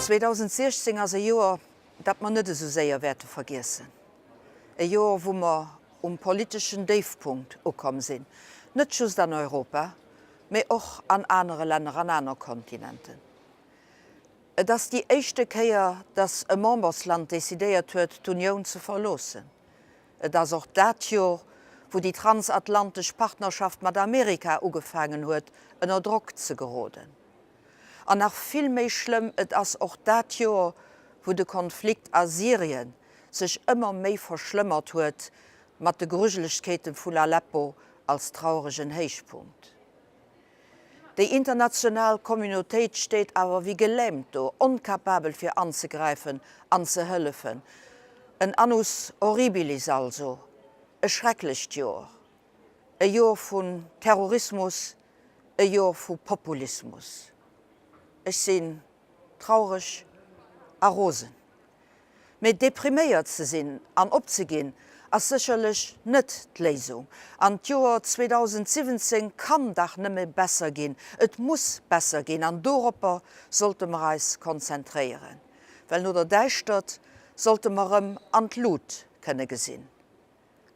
2016 ass e Joer, dat mer net esou séier wäerte vergiessen. E Joer, wou mer um politeschen Déifpunkt ukomm sinn, net just an Europa, mee och an anere Länner, an aner Kontinenten. Et ass déi éischte Kéier, datt e Membersland decidéiert huet, d'Unioun ze verloossen. Et ass och dat Jor, wou déi transatlantesch Partnerschaft mat Amerika ugefaangen huet, ënner Drock ze geroden. An nach vill méi schlëmm, et ass och dat Joer, wou de Konflikt a Syrien sech ëmmer méi verschlëmmert huet, mat de Grujelegkeete vun Aleppo als trauregen Héichpunkt. Déi international Communautéit steet awer wéi gelähmt do, onkapabel fir anzegräifen an ze hëllefen. En Annus horribilis also, e schrecklecht Jor, e Jor vun Terrorismus, e Jor vu Populismus. Ech sinn traureg a rosen. Mee depriméiert ze sinn an opzeginn ass sécherlech net d'Léisung. An d'Joer 2017 kann dach nëmme besser ginn, et muss besser ginn an doropper sollte mer eis konzentréieren, well no der Däischtert sollte mer erëm an d'Lut kënne gesinn.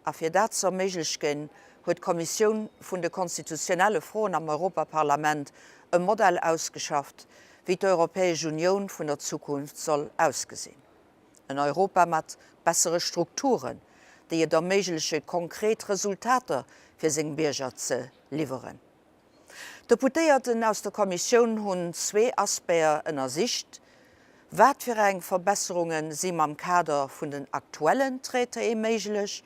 A fir dat ze erméiglechen, huet d'Kommissioun vun de konstitutionelle Froen am Europaparlament e Modell ausgeschafft, wéi d'Europäesch Unioun vun der Zukunft soll ausgesinn. En Europa mat bessere Strukturen, déi et erméigleche konkret Resultater fir seng Bierger ze liwweren. D'Deputéierten aus der Kommissioun hunn zwee Aspecter ënnersicht, Wat fir eng Verbesserunge si mam Kader vun den aktuellen Traitéë méiglech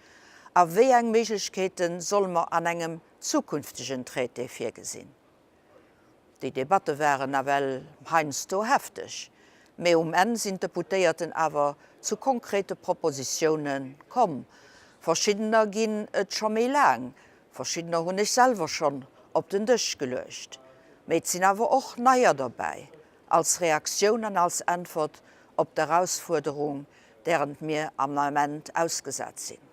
a wéi eng Méiglechkeete solle mer an engem zukünftegen Traité virgesinn? Déi Debatte waren nawell heiansdo hefteg, mee um Enn sinn d'Deputéierten awer zu konkrete Propositioune komm. Verschiddener ginn et scho méi laang, Verschiddener hunn ech selwer schonn op den Dësch geluecht, mee et sinn awer och neier derbäi, als Reaktioun an als Äntwert op d'Erausfuerderung, därend mir am Ament ausgesat sinn.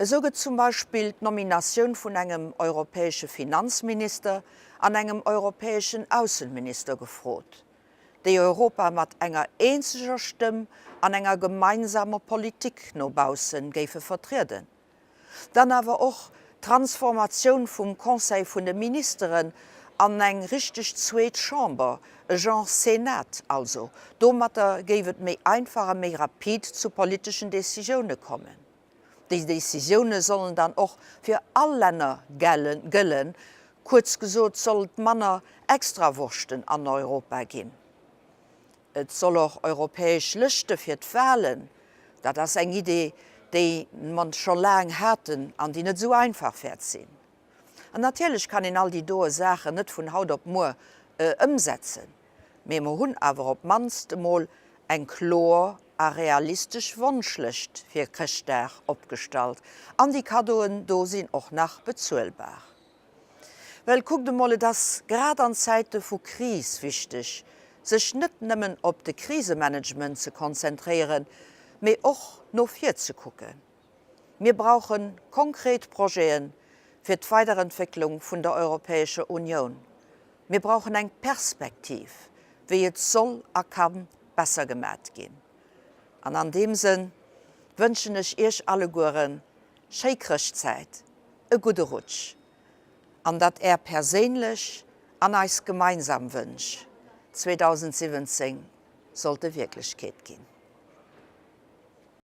Esou gëtt zum Beispill d'Nominatioun vun engem europäesche Finanzminister an engem europäeschen Aussenminister gefrot, déi Europa mat enger eenzeger Stëmm an enger gemeinsamer Politik no bausse géife vertrieden. Dann awer och d'Transformatioun vum Conseil vun de Ministeren an eng richteg zweet Chamber, e Genre Senat also. Domatter géif et méi einfach a méi rapid zu politeschen Décisioune kommen. Déi Décisioune sollen dann och fir all Länner gëllen. Kuerz gesot soll et manner Extrawurschten an Europa ginn. Et soll och europäesch Lëschte fir d'Wahlen, dat ass eng Idee, déi mer scho laang haten an déi net esou einfach wäert sinn. An natierlech kann een all déi doe Saachen net vun haut op muer ëmsetzen, mee mer hunn awer op d'mannst emol eng kloer a realistesch Wonschlëscht fir Chrëschtdag opgestallt an déi Kaddoen do sinn och nach bezuelbar. Well kuckt emol, et ass grad an Zäite vu Kris wichteg, sech net nëmmen op de Krisemanagement ze konzentréieren, mee och no vir ze kucken. Mir brauche konkret Projete fir d'Weiderentwécklung vun der Europäescher Unioun. Mir brauchen eng Perspektiv, wéi et soll a ka besser gemat ginn. An an deem Sënn wënschen ech Iech allegueren schéi Chrëschtzäit. E gudde Rutsch an datt Är perséinlech an eis gemeinsam Wënsch 2017 sollte Wierklechkeet ginn.